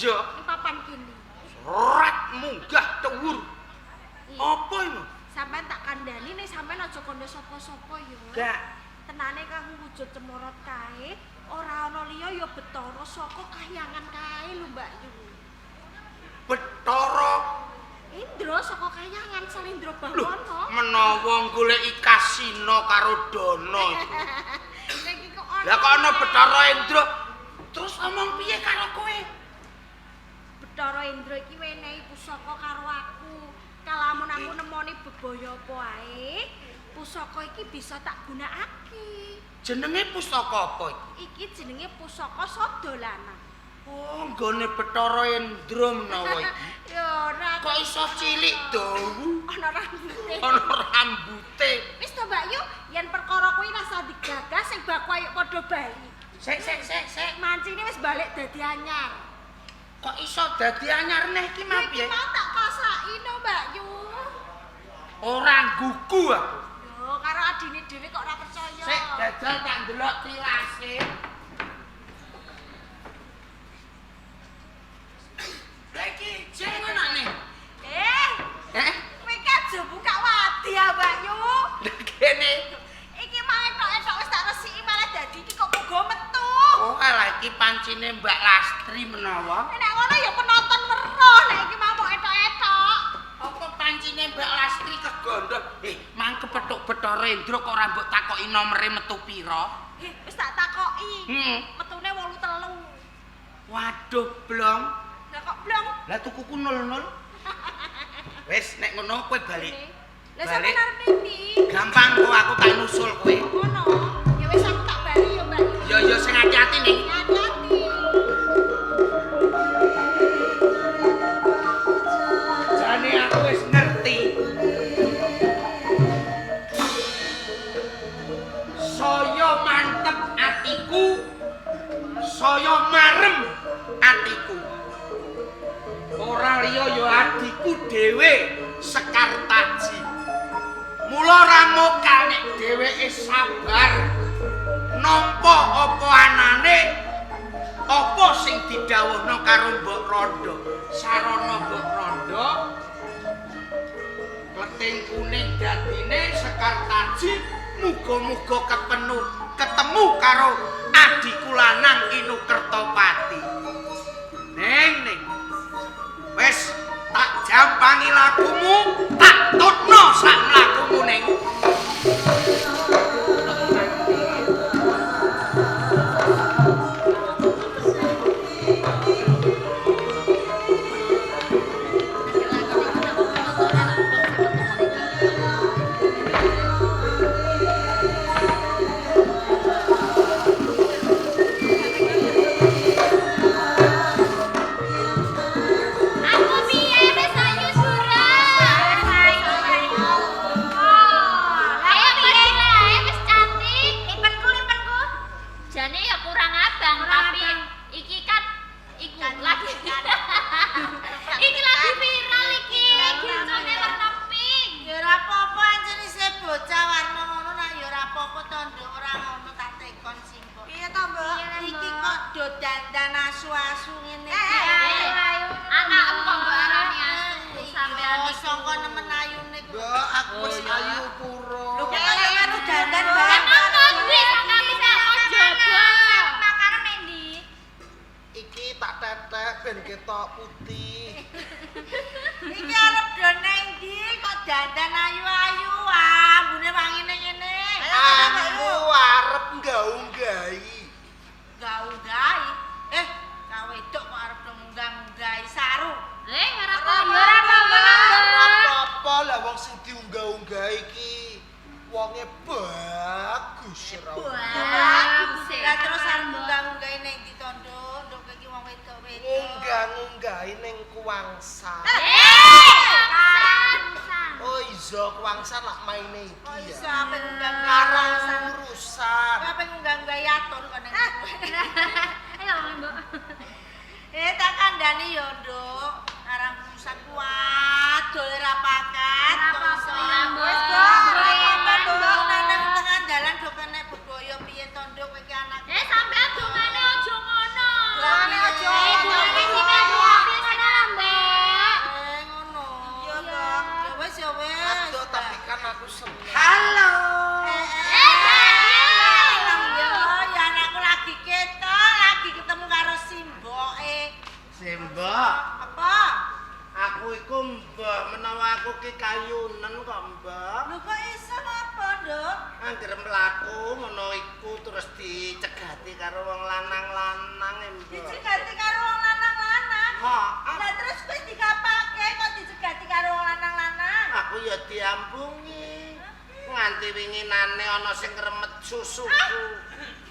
Iya. Ning papan kene. Rat munggah dhuwur. Apa iku? Sampeyan tak kandhani ning sampeyan aja kandha sapa-sapa ya. Gak. Tenane kang wujud cemorot kae, ora ana liya ya Betara saka kahyangan kae lho Mbak Yu. Betara Indra saka kahyangan Salindra lho, Bawana. menawa goleki Kasina karo Dana iku. Iki kok ana. Lah kok ana Betara Indra? Terus omong piye karo kowe? Betara Indra iki wenehi pusaka karo aku. Kalamun aku nemoni bebaya apa ae, pusaka iki bisa tak gunakake. Jenenge pusaka apa iki? Iki jenenge pusaka Sadalana. Oh, nggone Betara Indra menawa iki. Ya ora. Kok iso cilik dawu? Ana rambute. Ana rambute. Wis to Mbak Yu, yen perkara kuwi rasa digagas sing baku ayo padha bali. Sik sik sik sik. Mancine wis balik dadi anyar. Kok iso dadi anyar neh iki mah Iki piye? mau tak kasaki no Mbak Yu. Ora nggugu aku. Yo karo adine dhewe kok ora percaya. Sik jajal tak ndelok tilase. Lah iki jek ngono nih. Eh, Eh, kowe iki aja buka wadi ya Mbak Yu. lah kene. Iki mau etok-etok wis tak resiki malah dadi iki kok muga metu. Oh, alah iki pancine Mbak Lastri menawa. Nek ngono ya penonton weruh nek iki mau mok etok-etok. Apa pancine Mbak Lastri kegondol? Eh, mang kepethuk Betara Indra kok ora mbok takoki nomere metu pira? Eh, wis tak takoki. Metune 83. Waduh, blong. Lah kok blong? Lah tukuku 00. Wis, nek ngono kowe balik. Lah Balik. sampeyan arep ndi? Gampang kok aku tak nusul kowe. Ngono. Ya wis aku tak bali ya Mbak Yu. Ya ya sing ati-ati ning. Hati-hati. Jane aku wis ngerti. Saya mantep atiku. Saya marem atiku. Ora liya ya adikku dhewe Sekar Taji. Mula ora mokal nek dheweke sabar nampa apa anane apa sing didhawuhna karo Mbok Rondo. Sarana Mbok Rondo kleting kuning dadine Sekar Taji muga-muga ketemu karo adikku lanang Inu Kertopati. Ning ning wis tak jampangi lakumu, tak tutno sak mlakumu ning. Aku piye wis ayu sura. Wis ayu ayu. Ayo piye lae wis cantik. Lipenku lipenku. Jane ya kurang abang tapi iki kan iku lagi iki lagi viral iki gincone warna pink. Ya ora apa-apa anjen isih bocah warna ngono nah ya ora apa-apa to nduk ora ngono tak tekon sing mbok. Piye to, Mbok? Iki kok do dandan asu-asu ngene Ayu ayu. Anakmu kok mbok arani asu sampean Iya, iku. sangka nemen ayune ku. Mbak, aku wis ayu pura. Lho kok kaya karo dandan barang. Emang kondi sampean kok jaba. Makanan nek ndi? Iki tak tetek ben ketok putih. Iki arep do nang ndi kok dandan ayu-ayu ambune wangine ngene. Aku arep nggaunggahi. Gaunggahi. Eh, cah wedok kok arep do munggah-munggahi saru. Eh, ora apa-apa. Ora apa-apa. Ora apa-apa lah wong sing diunggah-unggahi iki wonge bagus ora. Bagus. Lah terus arep munggah-munggahi ning ndi to, Nduk? Nduk iki wong wedok-wedok. Ngunggah-ngunggahi ning Kuangsan. Eh, Oh iya, Kuangsan lak maine Kok iki iso ya. ape munggah-munggahi Karang Kuangsan? urusan. Kok ape munggah-munggahi aton kok ning. Ayo, Mbok. Eh, tak kandhani ya, Nduk. Karang urusan kuat, ora pakat. Ora Kok iso. apa-apa, Mbok. Wis, Mbok. Ora apa-apa, Mbok. Mbok. Nang nang tengah dalan do kena bebaya piye to, Nduk, kowe iki anak. Eh, sampean dongane aja ngono. Dongane aja Eh, ngono. dongane sing Dicegati karo wong lanang-lanang, Mbok. Dicegati karo wong lanang-lanang. Heeh. Lah terus kowe dikapake kok dicegati karo wong lanang-lanang? Aku ya diambungi. Nganti winginane ana sing ngremet susuku.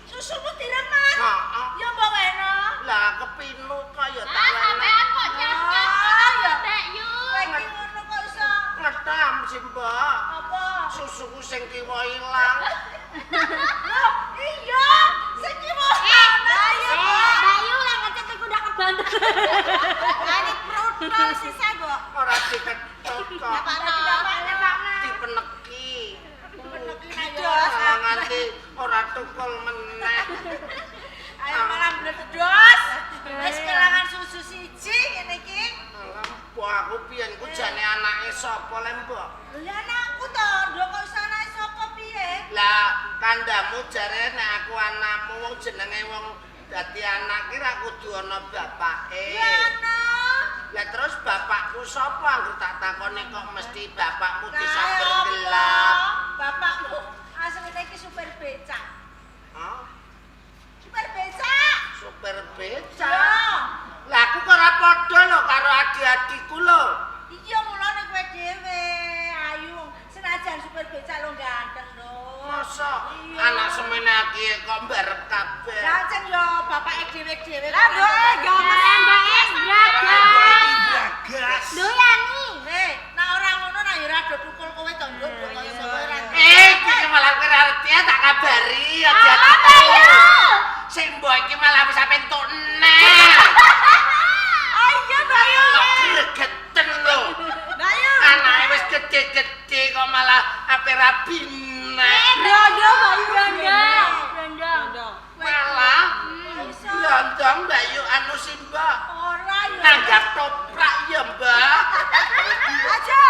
Susumu diremet? Heeh. Ya mbok weno. Lah kepinu kaya tak Ah, weno. sampean kok nyangka Ah, ya. Mbak Yu. Kowe iki ngono kok iso Ngetam sih, Mbak. apa? Susuku sing kiwa ilang. Loh, iya, sing kiwa ana. Iya, Mbak Yu lek ngecet iku ndak kebantu. Lah ini protol sisa, Mbok. Ora diketut kok. Dipeneki. Dipeneki nah ya. Ah, nganti ora tukul meneh. Ayo malah bledos. Wis kelangan susu siji ngene iki. Alah, mbok aku biyen ku jane anake sapa le, Mbok? Lha anakku to, ndok kok iso anake sapa piye? Lah, kandhamu jare nek aku anakmu wong jenenge wong dadi anak ki ra kudu ana bapake. Ya ana. Lah terus bapakku sapa angger tak takoni kok mesti bapakmu Kae disamber apa? gelap. Bapakmu asline iki supir becak. Hah? Supir becak. Supir becak. Ya. Lah aku kok ora padha lho karo adik-adikku lho. Iya mulane kowe dhewe, ayu. Senajan supir becak lo ganteng lho. Masa Iya. anak semene iki kok mbarep kabeh. Lah ancen yo bapake dhewe-dhewe. Lah mboke gambar mbake gragas. Gagas. Lho Yani. Hei, nek ora ngono nek ya ora do tukul kowe to, Nduk, kok iso kowe ora. Iki malah kowe ora ngerti ya, tak kabari adik-adikku. Apa Yu? Sing mbok iki malah wis sampe entuk neh. Ayo, Bayu. Kok gregeten lho. Bayu. Anake wis gede-gede kok malah ape rabi neh. Brondo Mbak Yu brondong. Brondong. Malah Iso. blondong Mbak Yu anu sih Mbak. Ora yo. Nanggap toprak ya Mbak. Aja.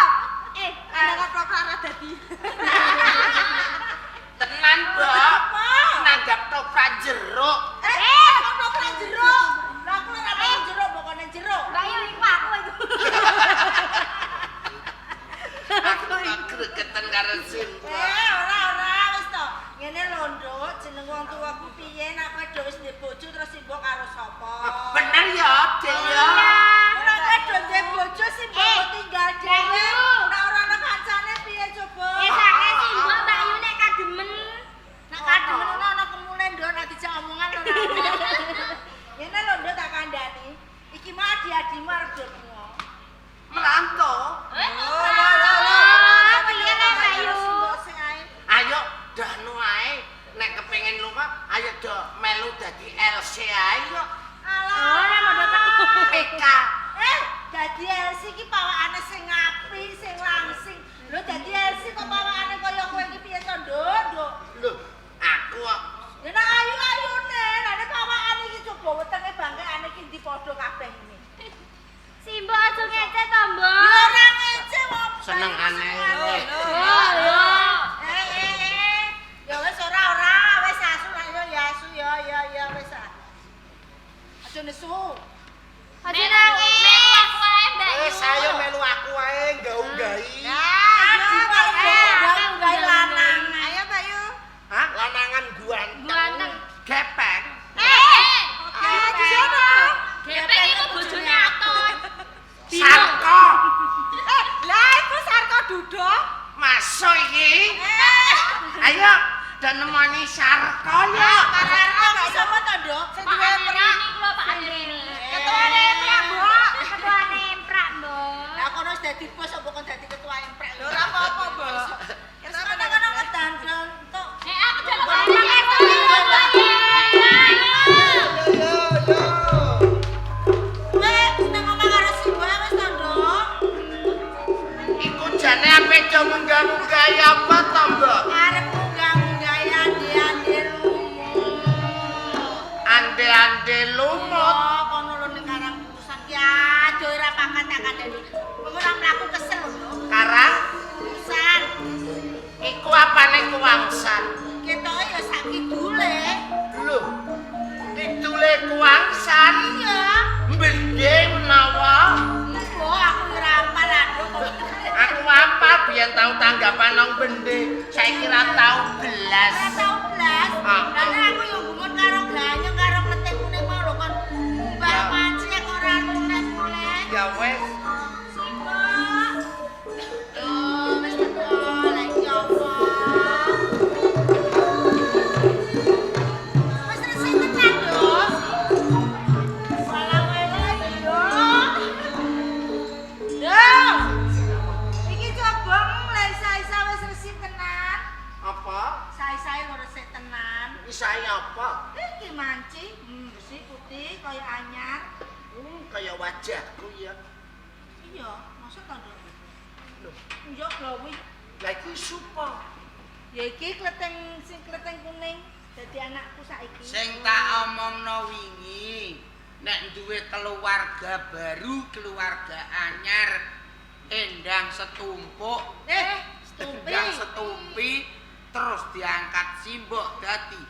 Eh, nanggap toprak ora dadi. Tenan Mbak. Apa? Nanggap toprak jeruk. Eh, kok toprak jeruk. Lah aku ora pengen jeruk, pokoknya jeruk. Mbak Yu iku aku iku. Aku kok gregeten karo Simbok. Eh, ora ora wis to. Ngene lho, Nduk, jeneng wong tuaku piye nek kowe do wis duwe bojo terus simbok karo sapa? Bener ya, Dek ya. Nek kowe do duwe bojo simbok Eh, kok tinggal dhewe. Mbak Yu. Nek ora ana kancane piye coba? Mesake simbok Mbak Yu nek kademen. Nek kademen ngono ana kemule, Nduk, nek dijak omongan ora. Ngene lho, Nduk, tak kandhani. Iki mah adi-adimu arep do lunga. Merantau. Eh, Lho, lho, lho, lho. Oh, piye nek Mbak Yu? Simbok sing ae. Ayo dahno ae nek kepengin lunga ayo do melu dadi LC ae kok. Alah. Ora modho teko. PK. Eh, dadi LC iki pawakane sing apik, sing langsing. Lho dadi LC kok pawakane kaya kowe iki piye to, Nduk? Nduk. Lho, aku kok Ya nek ayu-ayune, nek nek pawakane iki coba wetenge bangkekane iki ndi padha kabeh ini. Simbok aja ngece to, Mbok. Ya ora ngece wong. senengane. Oh, lho. Eh, eh, eh. Ya wis ora ora, wis asu ayo ya asu ya ya ya wis ah. Aja nesu. Aja nangis. Melu aku ae, Mbak Yu. Wis ayo melu aku ae nggaunggahi. Adi kok unggah lanang. Ayo Mbak Yu. Hah? Lanangan guanteng. Ganteng. Gepeng. Eh, Aja. gepeng iku bojone Aton. Sarko. Eh, lah iku Sarko Dudo. Masuk iki. Ayo dan nemoni Sarko ya. Sarko ki sapa to, Nduk? Sing Pak duwe Andrini iku lho, Pak Andrini. Ketuane Emprak, Mbok. Ketuane Emprak, Mbok. Lah kono wis dadi bos apa kon dadi ketua emprek lho. Lho ora apa-apa, Mbok. Wis kono-kono ngedan entuk. Eh, aku jaluk barang. Ayo. Yo yo yo. Wes nang omah karo Simbok wis to, Nduk. Iku jane ape do munggah-munggahi apa to, Mbok? Arep munggah-munggahi ande-ande lumut. Ande-ande lumut. Oh, kono lho ning karang urusan ki aduh ora pakat tak kandhani. Wong ora mlaku kesel lho, Nduk. Karang Urusan. iku apane kuwangsan? Ketoke ya sak kidule. Lho. Kidule kuwangsan. Iya. Bende menawa Mbok aku ora apal aduh kok. aku apal biyen tau tanggapan nang bende, saiki ra tau Ora belas. tau blas. Ah. Lah nek aku yo gumun karo Pisahe apa? Iki manci, besi putih kaya anyar. Kaya wajahku ya. Iya, mosok to, Nduk? Lho, iya glowi. Lah iki supa? Ya iki kleteng sing kleteng kuning dadi anakku saiki. Sing tak omongno wingi, nek duwe keluarga baru, keluarga anyar, endang setumpuk, Setumpi. Endang setumpi terus diangkat simbok dadi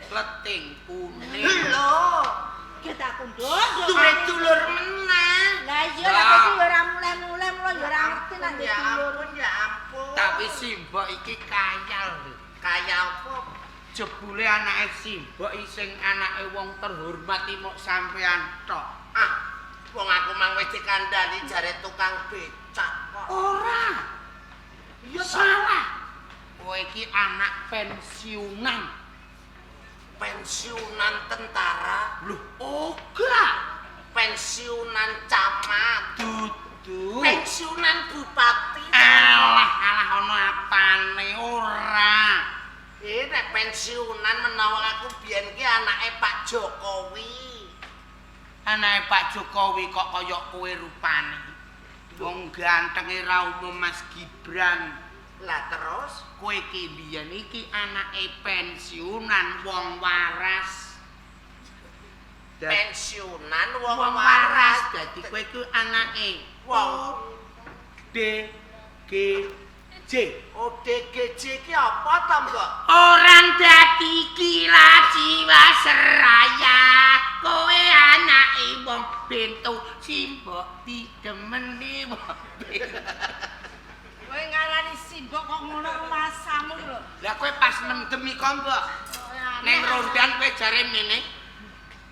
kleting kuning. Lho, Kita aku nduk. Duwe dulur meneh. Lah iya lah kok iki ora mulai-mulai mula ya ora ngerti nek Ya dulur. ampun, ya ampun. Tapi simbok iki kayal lho. Kaya apa? Jebule anake simbok iki sing anake wong terhormat iki mok sampean tok. Ah, wong aku mang wis dikandani jare tukang becak kok. Ora. Ya salah. Kowe iki anak pensiunan. Pensiunan tentara, Loh, ora. Pensiunan camat, Dudu. Pensiunan bupati. Alah, alah ana apane ora. Nek pensiunan menawa aku biyen ki anake Pak Jokowi. Anake Pak Jokowi kok kaya kowe rupane. Wong gantenge ra umum Mas Gibran. Lah terus kowe iki biyen iki anake pensiunan wong waras. Pensiunan wong Wong waras. Dadi kowe iku anake wong D G J. O D G J ki apa ta, Mbok? Orang dadi gila jiwa seraya. Kowe anake wong bento simbok didemeni wong bento. Kowe ngarani simbok kok ngono rumasamu lho. Lah kowe pas mendem iku, Mbok. Ning rondan kowe jare mene.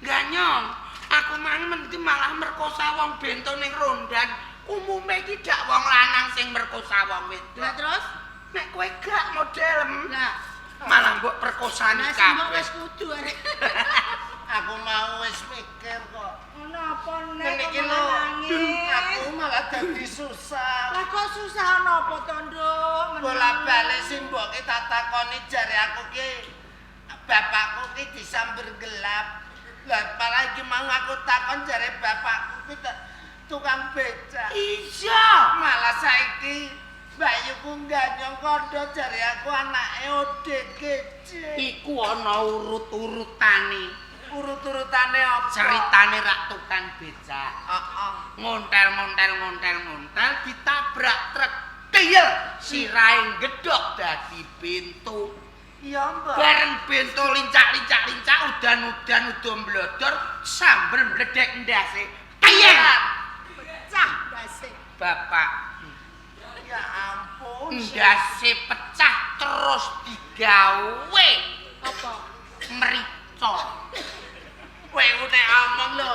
Ganyong, aku mang mendem malah merkosa wong bento ning rondan. Umume iki dak wong lanang sing merkosa wong wedok. Lah terus? Nek kowe gak modelem, Lah malah mbok perkosani lah simbok kabeh. wis kudu arek. Aku mau wis mikir kok. Ngono apa nek Ngene iki kok lho, malah nangis. aku malah dadi susah. Lah kok susah ana apa to, Nduk? Bola-balik simbok ki tak takoni jare aku ki bapakku ki disamber gelap. Lah malah iki mau aku takon jare bapakku ki tukang becak. Iya. Malah saiki mbakyuku ganyong kandha jare aku anake ODGJ. Iku ana urut-urutane. Urut-urutane apa? Ceritane rak tukang becak. Heeh. Ngontel-ngontel-ngontel-ngontel ditabrak truk. Tiyel sirahe gedhok dadi pintu. Iya, Mbak. Bareng bento lincak-lincak-lincak udan-udan udan blodor samber mledek ndase. Tiyel. Pecah ndase. Bapak Ya ampun. ndase pecah terus digawe Apa? merica. Kowe nek omong lho,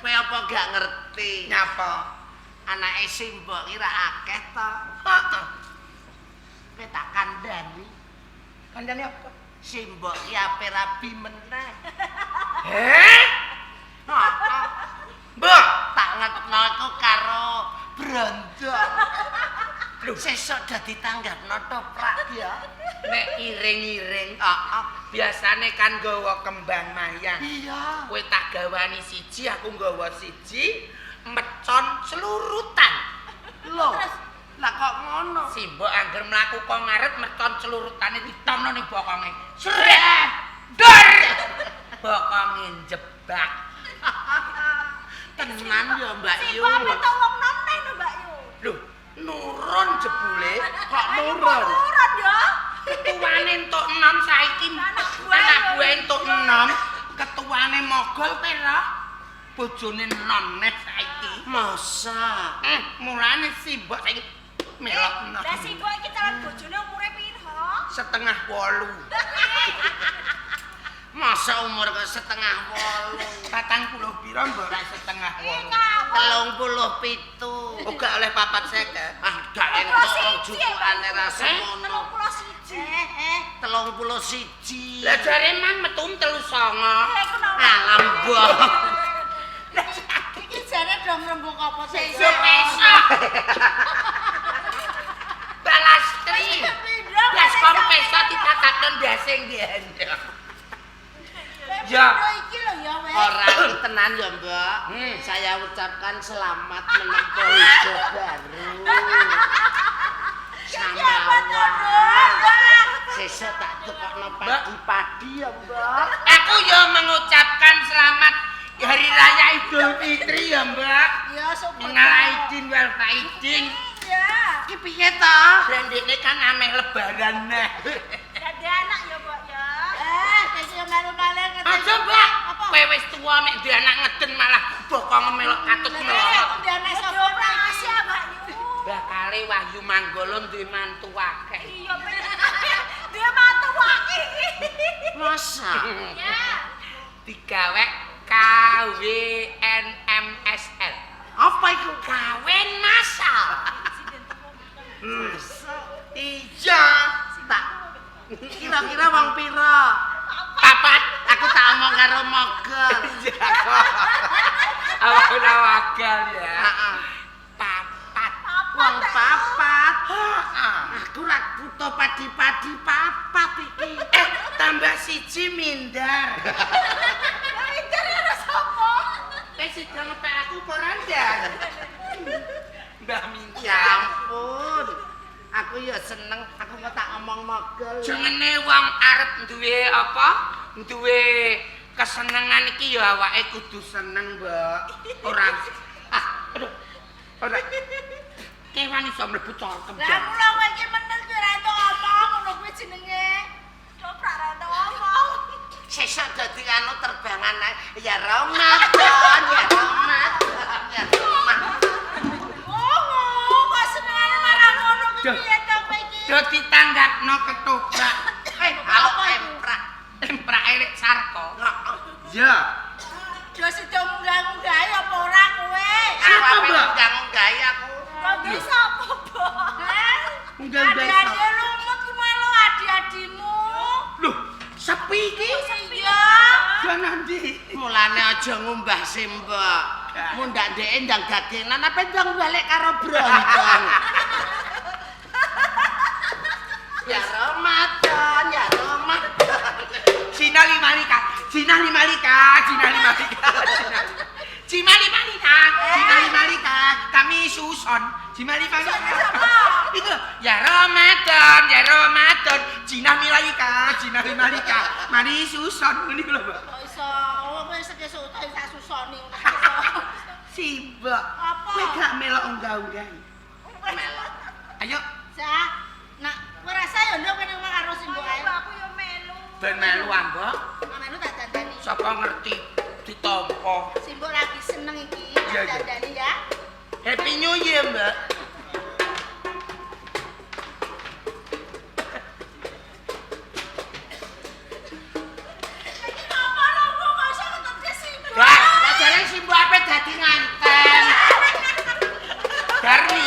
kowe apa gak ngerti? Nyapa? Anake simbok ki ra akeh to. Heeh. Kowe tak kandhani. Kandhane apa? Simbok ki ape rabi meneh. Heh? Heeh. Mbok, Tak ngetno iku karo brondong. Lho. Sesuk dadi tanggapno toprak ya. nek iring-iring, Heeh. biasane kan nggawa kembang mayang. Iya. Kowe tak gawani siji, aku nggawa siji, mecon celurutan. Lho. Lah kok ngono? Simbok angger mlaku kok ngarep mecon celurutane ditomno ning bokonge. Sret! Dor! Bokonge jebak. Tenan ya Mbak Yu. Simbok apa to wong nom neh lho, Mbak Yu. Lho, nurun jebule. Kok nurun? Nurun ya. Ketuane entuk 6 saiki. Anak buah. Anak buah entuk 6. Ketuane mogol pira? Bojone non neh saiki. Masa? Mulane simbok saiki melok non. Lah simbok iki calon bojone umure piro? 7.30. Masa umur kok 7.30? 40 pira mbok rak 7.30. 37. Oh gak oleh 4.50. Ah, gak entuk wong jupukane ra semono. 31. 31. Lah jare mang metu 39. Iku nomor. Alam mbok. Iki jare do ngrembug apa sih? Sesuk esok. Balastri. Pindho Blas kompeso ditatakno ndase ngendong. Ya. Iki lho ya wes. Ora iki tenan ya, Mbak. Saya ucapkan selamat menempuh hidup baru. Sama. Sesuk tak tukokno padi-padi ya, Mbak. Aku ya mengucapkan selamat Hari Raya Idul Fitri ya, Mbak. Ya syukur. Minal aidin wal faidin. Ya. Iki piye to? Brandene kan ameh lebaran neh. Dadi anak ya, Mbok ya. Wis yo melu-melu ngerti. Aja, Mbak. Kowe wis tuwa mek duwe anak ngeden malah bokong melok katut melok. Aku ndek anak sapa ora iki? Asia, Mbak Yu. Bakale Wahyu Manggala duwe mantu akeh. Iya, bener. Duwe mantu akeh iki. Masa? Ya. Digawe KWNMSL. Apa iku? Kawin masal. Iya. Tak kira-kira wong pira? Papat. Aku tak omong karo Mogel. Iya kok. Awak ora wagal ya. Heeh. Papat. Wong papat. Heeh. Aku ra butuh padi-padi papat iki. Tambah siji mindar. Mindar ora sapa? Wis sida ngepek aku apa ora ndar? Mbah Minta. Ya ampun. Aku ya seneng, aku kok tak omong Mogel. Jengene wong arep duwe apa? Duwe kesenengan iki ya awake kudu seneng, Mbak. Ora ah, aduh. Ora. Kewan iso mlebu cangkem. Lah mula kowe iki meneng kowe ora entuk omong ngono kuwi jenenge. Dobrak ra entuk omong. Sesuk dadi anu terbangan ae. Ya Ramadan, ya Ramadan, ya Ramadan. Oh, kok senengane marang ngono kuwi piye to kowe iki? Do ditanggapno ketoprak. Kalau emprak. Emprak elek sarko. Ya. Do sida munggah-munggahi apa ora kowe? Siapa, Aku Mbak? munggah-munggahi aku. Kok nggih sapa, Mbok? Munggah-munggahi Adi-adi lumut ki malu adi-adimu. Loh, sepi iki. Iya. Jangan ndi. Mulane aja ngumbah simbok. Mundak ndeke ndang gagenan apa ndang balik karo brondong. Ya Ramadan, ya Ramadan. Cina lima lika, Cina lima lika, Cina lima lika, Cina lima lika, Cina lima lika, kami suson, Cina lima lika. Itu ya Ramadan, ya Ramadan, Cina milaika, Cina lima lika, mari suson, ini lho, Mbak. Kok iso kowe sekesuk utahe sak susoni ngono iso. Simbok, Apa? kowe gak melok unggah-unggahi. Melok. Ayo, Cah, nak kowe rasa ya ndok kene omah karo simbok ae. Aku yo melu. ben melu ambok, Nak melu tak dandani. sapa ngerti ditampa. Simbok lagi seneng iki, Iya, tak iya. dandani ya. Happy New Year, Mbak. Iki ngapa lho kok iso ketemu simbok? Lah, Lah jare simbok ape dadi nganten. Darmi.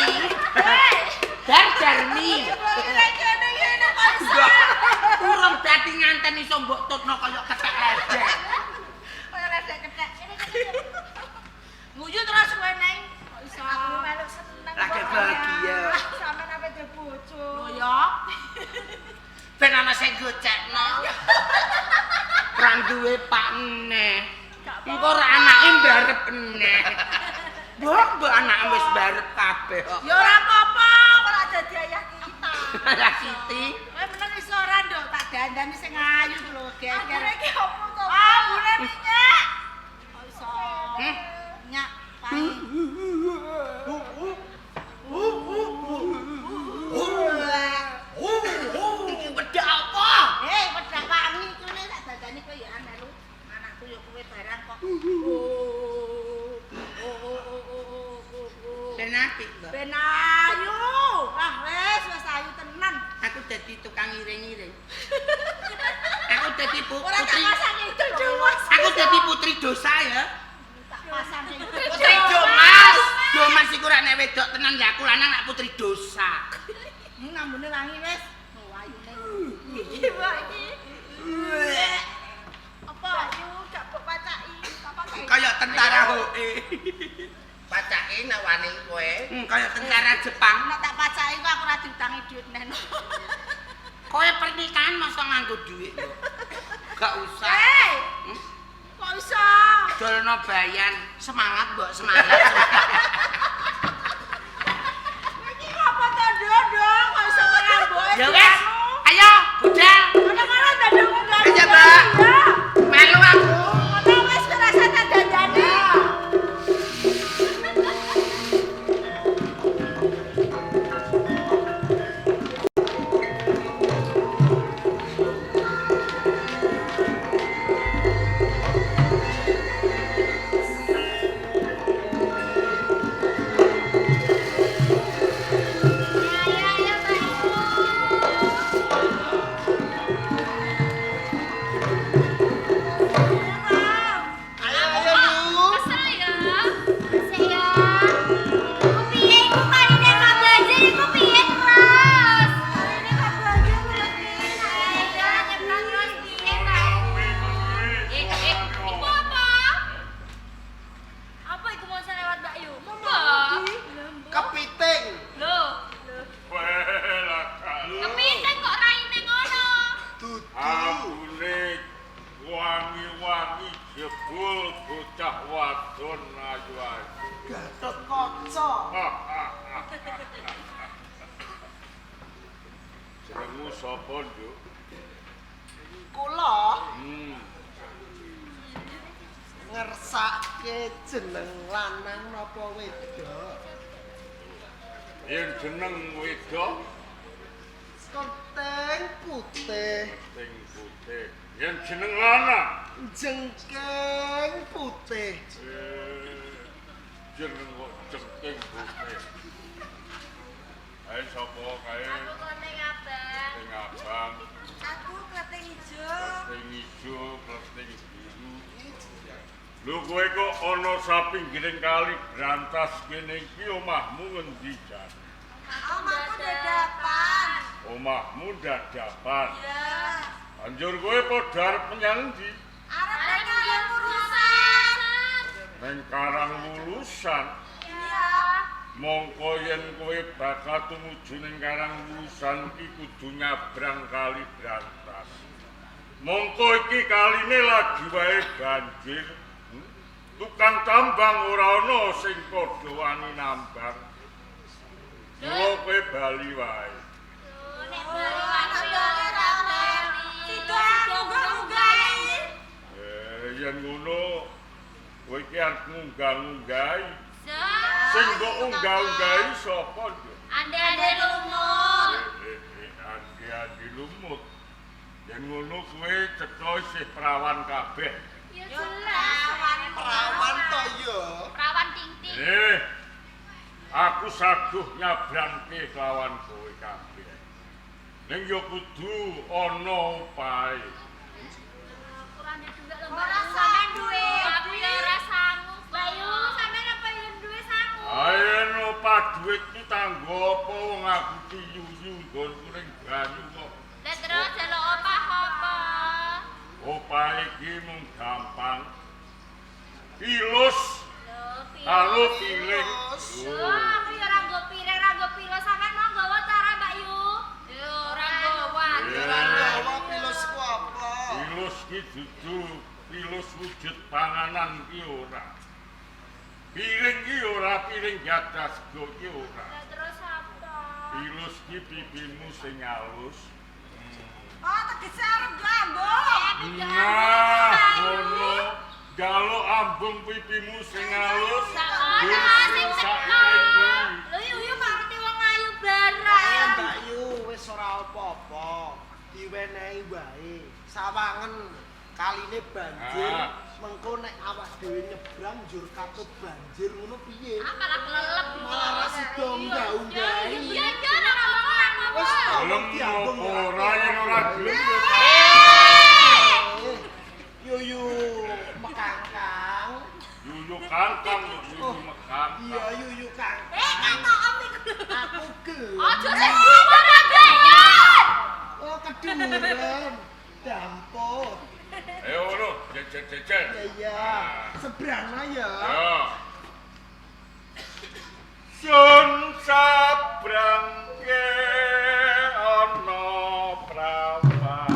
Dar Darmi. Kene kene kok iso. Mbok, urung dadi nganten iso mbok tutno kaya kethek ledek. Kaya ledek kethek. Nguyu terus kowe neng. Kok iso. Aku melu seneng. Lagi kok. bahagia. Sampeyan ape duwe bojo. Lho ya. Ben ana sing gocekno. Ra duwe pak neh. Engko ora anake mbarep neh. Mbok, mbok anake wis mbarep kabeh kok. Ya ora apa-apa. Ora dadi ayah kita. Ya Siti. Kowe meneng iso ora nduk tak dandani sing ayu ku lho geger. Ambune iki opo to? Ah, ambune minyak. Kok iso. Hmm? Minyak wangi. Iki wedak apa? Hei, wedak wangi iku nek tak dandani kowe ya melu. Anakku ya kowe barang kok. Ben apik, Mbak. Ben ayu. Wah, wis wis ayu tenan. Aku dadi tukang ngiring-ngiring. Aku dadi Ora tak putri. pasang itu Mas. Aku dadi putri dosa ya. Tak pasang itu. Putri Domas. Domas iku rak nek wedok tenan ya aku lanang nek putri dosa. Ini ngambune wangi wis. Oh, ayune. Iki Mbak iki. Apa? Ayu gak mbok pacaki. Tak pacaki. Kaya tentara HOE. Pacake nek wani kowe. Kaya tentara Jepang. Nek tak pacaki kok aku ora diutangi dhuwit neh. Kowe pernikahan masa nganggo dhuwit lho. Gak usah. Hei, Hmm? iso? Dolno bayan, semangat mbok semangat. Iki ngapa to, Nduk, Nduk? Kok iso ngambuke? Ya wis, ayo budal. Ngono-ngono dadak munggah. Ayo, Mbak. Melu aku. Ngono wis ora tak dandani. Ya ya ya Mbak Yu. Ayo ayo Yu. Kesel ya. Kesel ya. Iku piye iku kaline kok banjir iku piye terus? Kaline kok banjir terus piye? Ayo nyebrang terus piye, Mbak? Eh, eh, iku apa? Apa iku mau lewat Mbak Yu? Mbak. Kepiting. Loh, kepiting kok raine ngono? Dudu. Ambune wangi-wangi jebul bocah wadon ayu-ayu. Gatot Kaca. Jenengmu sapa, Nduk? Kula Hmm. ngersake jeneng lanang napa wedok? Yen jeneng wedok Kenteng putih, sing putih. Yen jeneng lanang jengking putih. eh, jeneng kok jengking putih. Ayo sapa kae Aku kleting abang. sing abang, Aku kleting ijo. sing ijo, sing biru. Lho kowe kok ana sapinggiring kali Brantas kene iki omahmu ngendi jan? Omahku dadapan. Omahmu dadapan. Ya. Banjur kowe padha arep menyang endi? Arep nang karang urusan. Nang Karang Wulusan. Iya. Mongko yen kowe bakal tumuju ning Karang Wulusan iki kudu nyabrang kali Brantas. Mongko iki kaline lagi wae banjir. Tukang tambang ora ana sing padha wani nambang. Mula kowe bali wae. Nek bali aku ya ora bali. Sido munggah-munggahi. Eh, yen ngono kowe iki arep ngunggah-ngunggahi. Sa, Sing mbok unggah-unggahi sapa, Nduk? ande-ande lumut. Andi-andi lumut. Yen ngono kowe cetha isih prawan kabeh. Ya jelas. Perawan to ya. Perawan ting-ting. Eh, aku saguh nyabrangke kelawan kowe kabeh. Ning ya kudu ana upahe. Ora ndek duwe lho, Mbak. Sampeyan duwe. Aku ya ora sangu. Bayu, sampeyan apa yo duwe sangu? Ayo opah dhuwit ki tanggo apa wong aku ki yuyu nggonku ning banyu kok. Lah terus jaluk opah apa? Opah iki mung gampang. Pilus Lho, pilus. karo piring. Lho, aku ya ora nggo piring, ora nggo pilus. Sampeyan mau nggawa ta ora, Mbak Yu? Yo ora nggawa. Ora gawa pilus ku apa? Pilus ki dudu pilus wujud panganan ki ora. Piring ki ora piring jadah sego ki ora. Lah terus apa? Pilus ki pipimu sing alus. Oh, tegese arep nggo ambung. Nah, ngono. Jaluk ambung pipimu sing alus. Sak ono sing Sak teko. piring kuwi. Lho yu yu kok ngerti wong ayu barang. Eh, Mbak Yu wis ora apa-apa. Diwenehi wae. Sawangen kaline banjir. Ah. Mengko nek awak dhewe nyebrang njur katut banjir ngono piye? Ah, malah kelelep. Malah ra sida unggah-unggahi. Iya, iya, ora apa-apa, ora apa-apa. Wis to, Gelem diambung apa ora yen ora gelem ya Eh, Yuyu mekangkang. Yuyu kangkang kok yuyu mekangkang. Iya yuyu kangkang. Eh, kata om iku. Aku gelem. Aja sing dhuwur ya. Oh keduren. Dampot. Ayo ngono, jejer-jejer. Iya iya. Sebrang ya. Ya. Sun sabrangke ana prawan.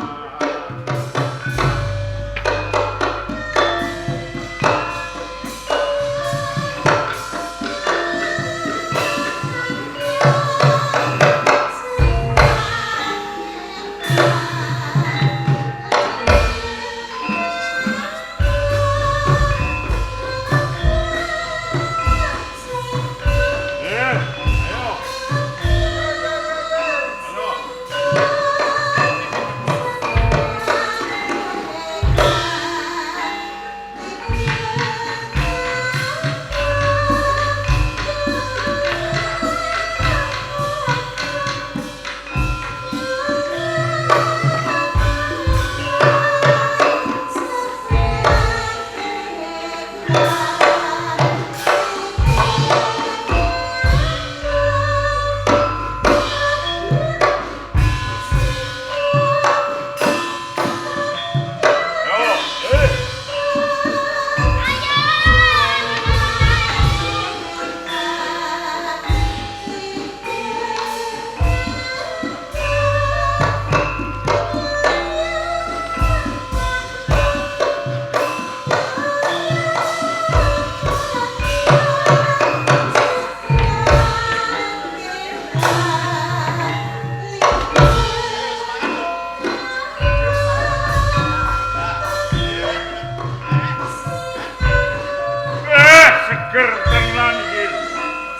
Seger tenan iki.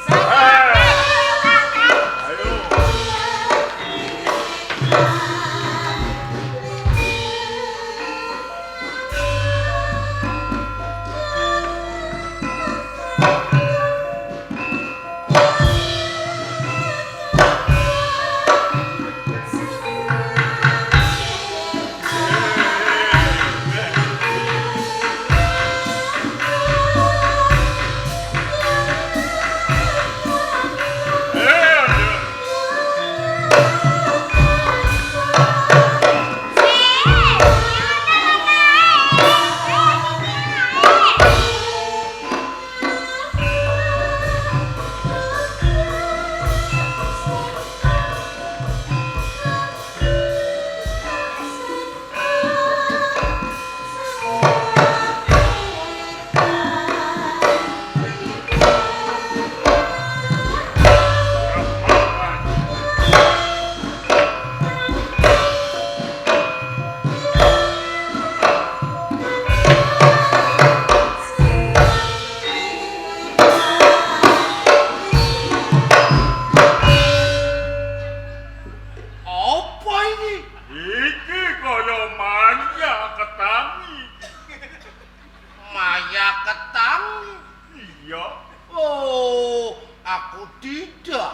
Ayo. Apa iki? Iki kaya maya ketangi. Maya ketangi. Iya. Oh, aku tidak.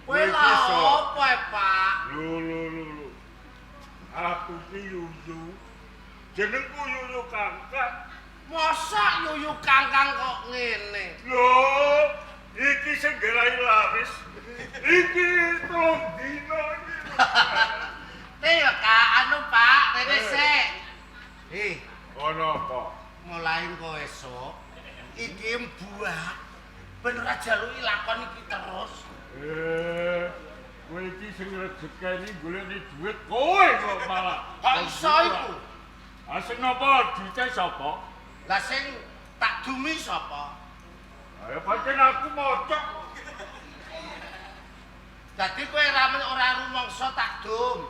Kowe Kowe lha iso. apa, Pak? Lho lho lho lho. Aku ki Yuyu. Jenengku Yuyu Kangkang. Masa Yuyu Kangkang kok ngene? Lho, iki sing gerai laris. Iki telung dina iki. Teh ya Kak, anu Pak, rene sik. Eh, Ono apa? mulai engko esuk iki mbuah ben ora jaluki lakon iki terus. Eh, kowe iki sing rejekeni golekne dhuwit kowe kok malah. Kok iso iku? Ah sing napa duwite sapa? Lah sing tak dumi sapa? Ayo pancen aku mocok. Dadi kowe ora rumangsa tak dum.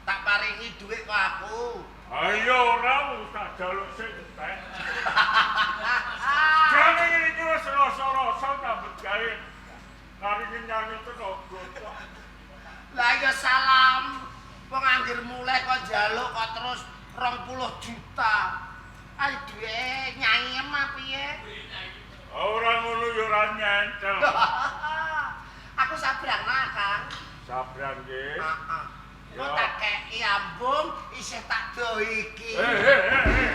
Tak paringi dhuwit kok aku. Ayo ora usah jaluk sing entek. Jane ngene iki wis rasa-rasa nyambut gawe. Kari nyanyi tenaga tok. Lah ya salam. Wong anggir mulai kok njaluk kok terus 20 juta. Ayo duwe nyanyi mah piye? Ora ngono ya ora nyentel. Aku sabrang Kang. Sabrang nggih. Heeh. Ya. Kok tak kei ambung isih tak do iki. Eh eh eh. eh.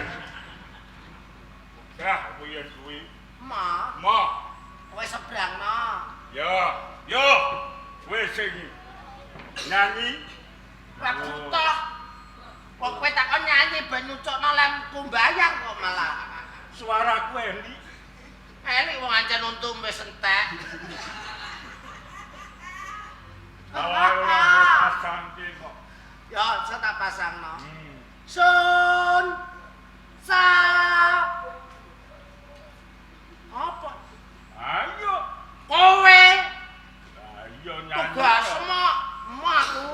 Dah kuwi yen kuwi. Ma, Ma. kowe sebrangno. Ya, yo. Kowe sing nyanyi. Ora butuh. Wong kowe takon nyanyi ben nyucukno lemku mbayar kok malah. Suaraku elik. Elik wong ancen untu wis entek. Malah ora pasangke kok. Ya, saya tak pasangno. Hmm. Sun sa apa? Ayo. Kowe Ayo nyanyi. tugas mak aku.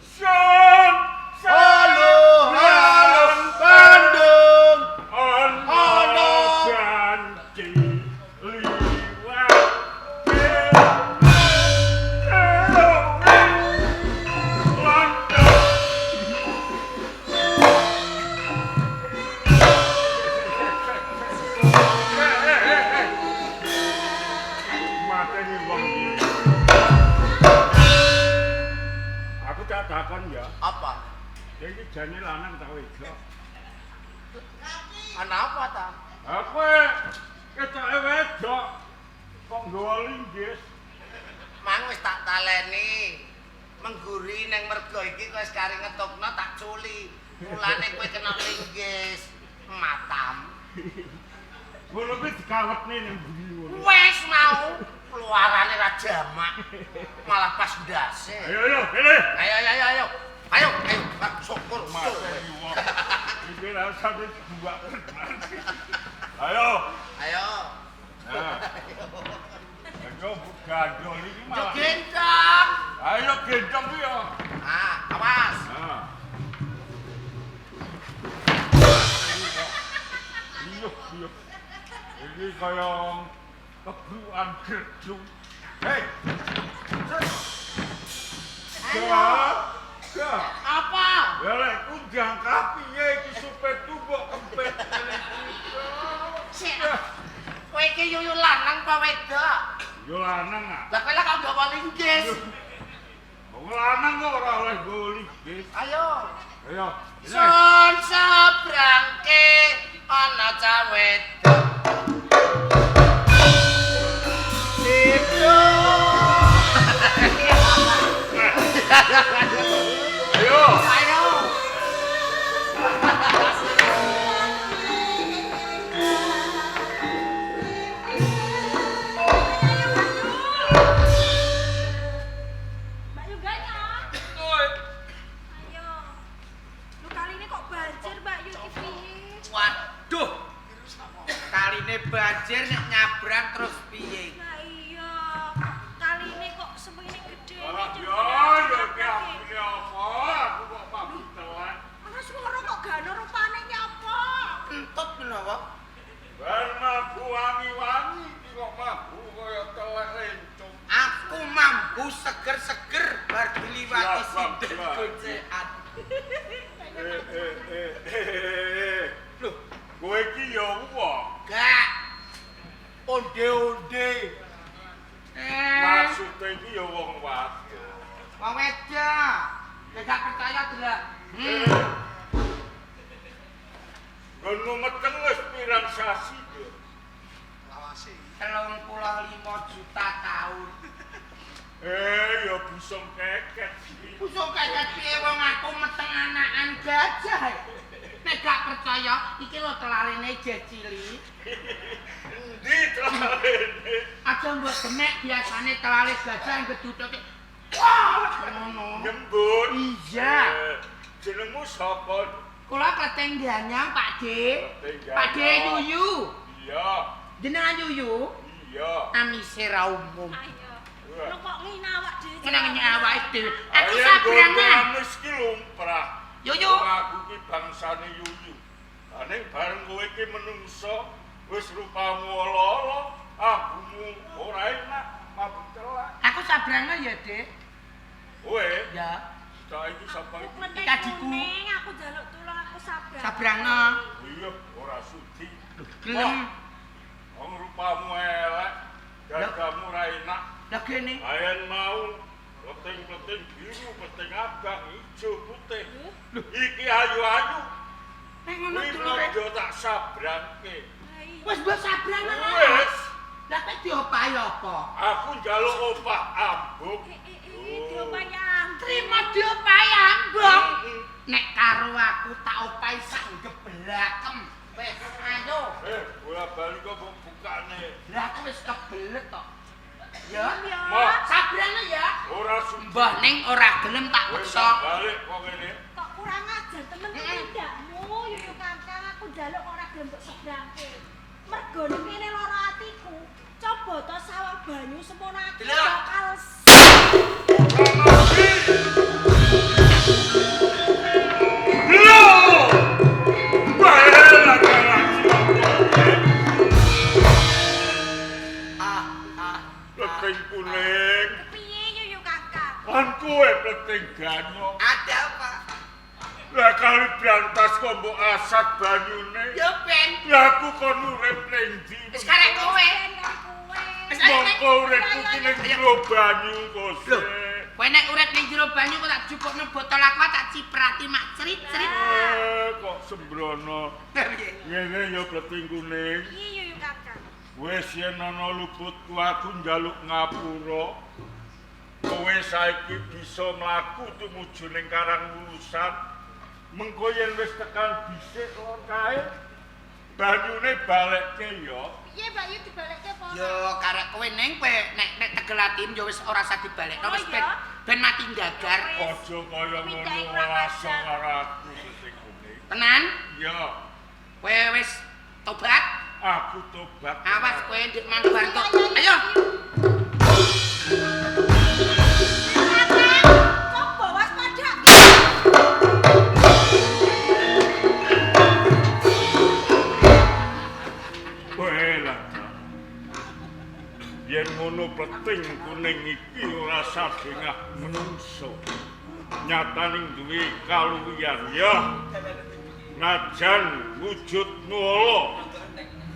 Sun. Halo, halo, Bandung. Ono Ono. janji liwat. Londo. Mateni wong iki. Aku tak takon ya. Apa? Iki jane lanang ta wedok? Ana apa ta? Aku ketoke wedok kok nggawa linggis. Mang wis tak taleni. Mengguri neng mergo iki kowe wis kari ngetokno tak culi. Mulane kowe kena linggis. Matam. Ngono kuwi dikawetne ning buri ngono. Wes mau keluarane ra jamak. Malah pas ndase. Ayo ayo, kene. Ayo ayo ayo ayo. Ayo ayo, ah, syukur syukur. Mateni wong. Iki rasane buak. Ayo. Ayo. Nah. Ayo gandol iki Yo malah. gendong. Ayo gendong kuwi ya. Ah, awas. Nah. Iki kaya kebrukan gerdung. Hei. Gak. Apa? Ya lek ku jangka piye iki supirku mbok kempet ngene iki. Sik. Kowe iki yuyu lanang apa wedok? Yo lanang ah. Lah kowe lah kok nggawa linggis. Wong lanang kok ora oleh nggawa linggis. Ayo. Ayo. Sun sabrangke ana cah wedok. Ayo. Ayo. Mbak Yu ganyong. Oi. Ayo. Lu kali ini kok banjir Mbak Yu iki piye? Waduh. Kaline banjir nek nyabrang terus piye? Lah iya, kali ini kok semene gede. Alah yo yo ki ambune apa? Aku kok mabuk telek. Ana swara kok gak ana rupane nyapa? Entut menawa. Bar mabuk wangi-wangi iki kok mabuk kaya telek lencung. Aku mambu seger-seger bar diliwati Siap, sinden Bang. gocekan. Eh eh eh eh. Loh, Kowe iki ya wong. gak. Onde-onde. Eh, Maksude iki ya wong wadon. wong wedok. Nek gak percaya delok. Hmm. Nggonmu meteng wis pirang sasi yo. Lawase. 35 juta tahun. Eh ya busung keket iki. Busung keket piye wong aku meteng anakan gajah. Nek gak percaya, iki lho telalene jeh cilik. Endi telalene? Aja mbok demek biasane telale gajah yang gedhutoke. Wah, ngono. Nyembun. Iya. Eh, jenengmu sapa? Kula kleteng Danyang, Pak D. Kleting Pak D Danyang. Yuyu. Iya, Jenengan Yuyu, iya. amise ra umum. Ayo. Lu kok ngina awak dhewe. Ngenang awake dhewe. Aku Ayo sabrangan. amis ki lumrah. Yuyu. Wong aku ki bangsane Yuyu. Lah ning bareng kowe iki menungso wis rupamu ala-ala, ambumu ora enak, mabuk telek. Aku sabrangan ya, Dik. Kowe Ya. saiki sapa Aku iki? klenteng Adikku. kuning, aku njaluk tulung aku sabrang. Sabrangno. Iya, ora sudi. Gelem. Wong rupamu elek, dadamu ora enak. Lah gene. Ayen mau kleting-kleting biru, kleting abang, ijo, putih. Iki ayu-ayu. Nek ngono Kuwi dulure. blondo tak sabrangke. Lah iya. Wis mbok sabrangan. Wis, Lah kowe diopahi apa? aku njaluk opah ambung. Eh eh eh diopahi ambung. Trima diopahi ambung. Mm-mm. Nek karo aku tak opahi sak geblakem. Wis ayo. Eh, bola bali kok mbok bukane. Lah aku wis kebelet tok. Ya. Ya. Ma. Sabrane ya. Ora sudi. Mbah ning ora gelem tak Wis peksa. balik kok kene. Kok kurang ajar temen tindakmu Yuyu Kangkang aku njaluk ora gelem mbok sebrangke. Mergo ning kene lara atiku. Coba to sawang banyu semono aku Delok. bakal Lho! Bae Ah ah. Kleting kuning. Piye Yuyu Kangkang? Lan kowe kleting ganyong. Ada apa? Lah kali brantas kok mbok asat banyune. Ya ben. Lah aku kon urip ning ndi? Wis karek kowe. Ben karo kowe. Wis ayo nek. Mongko uripku ki ning jero banyu kok. Lho. Kowe nek urip ning jero banyu kok tak jupukno botol aqua tak ciprati mak cerit-cerit. Eh, kok sembrono. Piye? Ngene ya kleting kuning. Piye Yuyu Kangkang? Wis yen ana luputku aku njaluk ngapura. Kowe saiki bisa mlaku tumuju ning Karang Wulusan. Mengko yen wis tekan dhisik lor kae, banyune balekke ya. Piye Mbak Yu dibalekke apa ora? Yo karek kowe ning kowe nek nek tegel atim yo wis ora usah dibalekno Oh, wis ben iya? ben mati gagar. Aja kaya ngono Windahe kurang langsung ajar. karo aku sing kuning. Tenan? Ya, Kowe wis tobat? aku tobat. Awas kowe ndek mang bar tok. Ayo. Kangkang, coba waspada. Kowe lah Klenting kuning iki ora sadengah menungso. Nyatane duwe kaluwihan ya. Najan wujudmu ala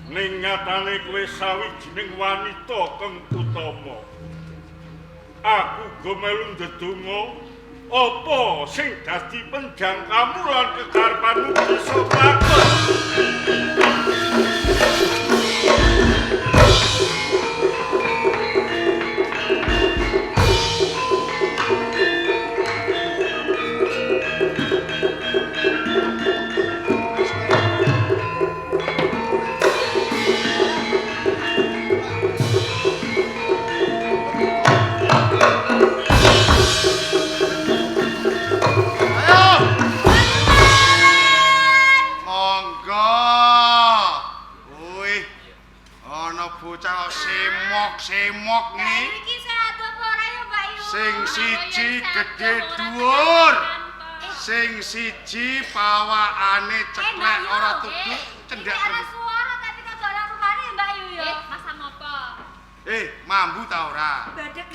ning nyatane kowe sawijining wanita kang utama. Aku go melu ndedonga apa sing dadi penjangkamu lan kekarepanmu bisa lakon. Semok ngene. Iki sehat apa ora ya, Mbak Yu? Sing siji gedhe dhuwur. Sing siji pawakane ceklek ora tuku cendhak. Iki ana suara tapi kok gak ana rupane Mbak Yu ya. Masang apa? Mambu ta ora? Badhek.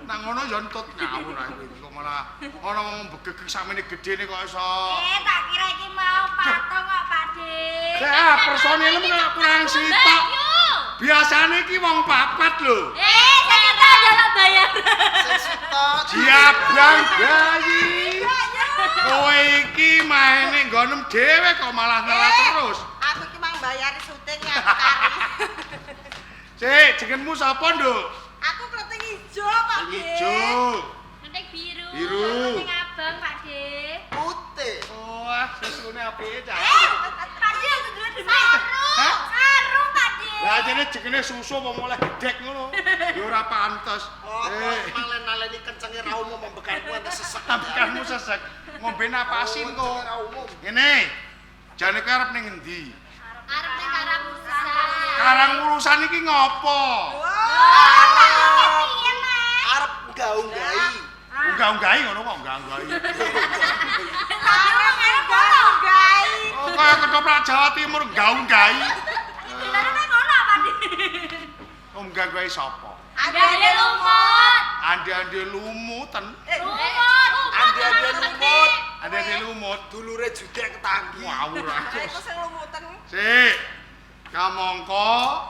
Nang ngono ya entut ngawur aku iki kok malah ana wong begegeg sakmene gedene kok iso. Tak kira iki mau patung kok, Pak De. Lah, personilmu kok kurang sitok. Biasane iki wong papat lho. Saya tak njaluk bayar. Sing sitok. Jiabang bayi. Kowe iki maine nggonem dhewe kok malah nelat terus. Aku iki mang bayari syuting ya aku kari. Sik, jenengmu sapa, Nduk? Aku kleting ijo, Pak De. Ijo. Kleting biru. Biru. Kleting abang, Pak De. Putih. Wah, susune apike cah. Pak De aku duwe demit. Hah? Saru, Pak De. Lah jane jengene susu apa mulai gedhek ngono. Ya ora pantes. Oh, malen-aleni kencenge ra umum ambekanku ente sesek. Ambekanmu sesek. Ngombe napasin kok. Ra umum. Ngene. Jane kowe arep ning endi? Arep ning Karang Urusan. Karang Urusan iki ngopo? Arep unggah-unggahi. Unggah-unggahi ngono kok unggah-unggahi. Arep unggah-unggahi. Oh, kaya ketoprak Jawa Timur unggah-unggahi. Ngono Pak De. Unggah-unggahi sapa? Ande-ande lumut. Ande-ande lumuten. Lumut. Ande-ande lumut. Ande-ande lumut. Dulure judek ketanggi. Ngawur aku. Iku sing lumuten. Sik. Kamangka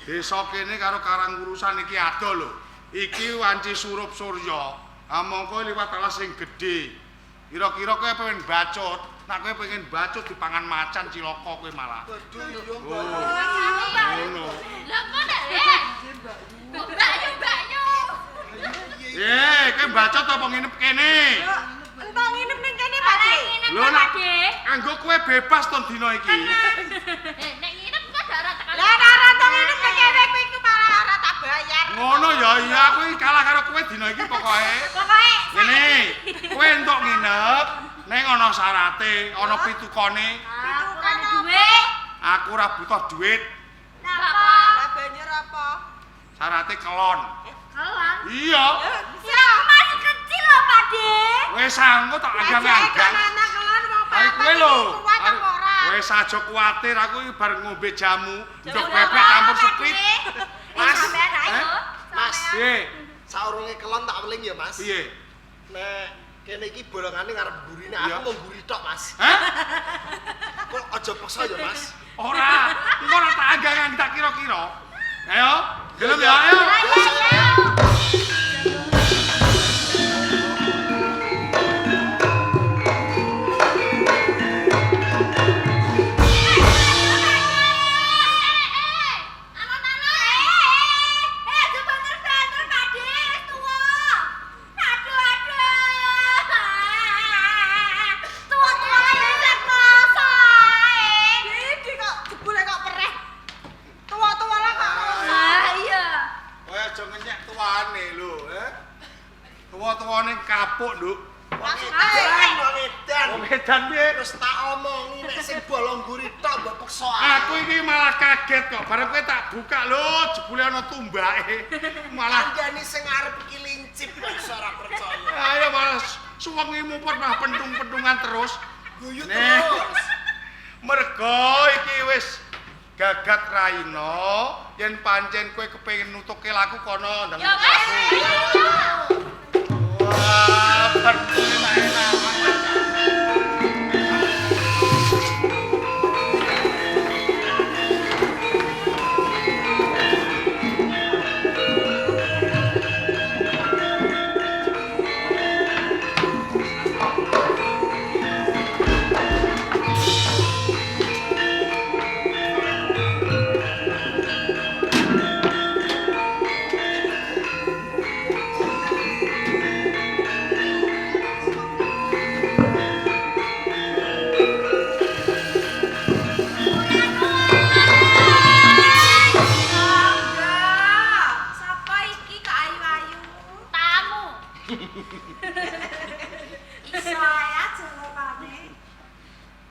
desa kene karo Karang Urusan iki adoh lho. Iki wanci surup surya. Kamangka liwat alas sing gedhe. Kira-kira kowe pengen bacut. Nek kowe pengen bacut dipangan macan cilaka kowe malah. Waduh, iya, Mbak. Ngono. Lah kok nek le? Mbak Yu, Mbak Yu. Kowe bacut apa nginep kene? Entok nginep ning kene, Pak De. Lho Pak nek De. anggo kowe bebas ton dina iki. Nek nginep kok dak ora tekan. Lah nek ora tau nginep ning kene kowe iku malah ora tak bayar. Ngono ya iya aku iki kalah karo kowe dina iki pokoke. Pokoke Ngene, kowe entuk nginep ning ana syarate, ana pitukane. aku ora duwe. Aku ora butuh duit, Napa? Lah banjur apa? syarate kelon. Kelon. Iya. Ya aku masih kecil loh, Pak De. Wis sanggup tak anggang-anggang. Anak kelon wong Ayo papat kowe lho. iki kuat apa ora? Wis aja kuwatir aku iki bar ngombe jamu, ndok bebek campur sepit. Mas. Sampean ayo. Mas, Piye? saurunge kelon tak weling ya, Mas. Piye? Nek kene iki bolongane ngarep mburine, Iya. aku mau mburi tok, Mas. Hah? Kok aja paksa ya, Mas. Ora, engko ora tak anggang-anggang tak kira-kira. Ayo, gelem ya, ayo. Ayo. Iki kok jebule kok pereh. Tuwa-tuwa lah kok. Kowe aja ngenyek tuane lho, eh. Tuwa-tuwane kapuk, Nduk. Wong edan, wong edan. Wong edan piye? Wis tak omongi nek sing bolong mburi tok mbok peksa Aku iki malah kaget kok. Bareng kowe tak buka lho, jebule ana tumbake. Malah kandhani sing arep iki lincip kok iso ora percaya. ayo malah suwengi muput malah pentung-pentungan terus. Guyu Nih. terus. Mergo iki wis gagat raina Yen pancen kowe kepengin nutuke laku kono ndang. Ya wis. Wah, enak-enak. Iso ae aja ngopane.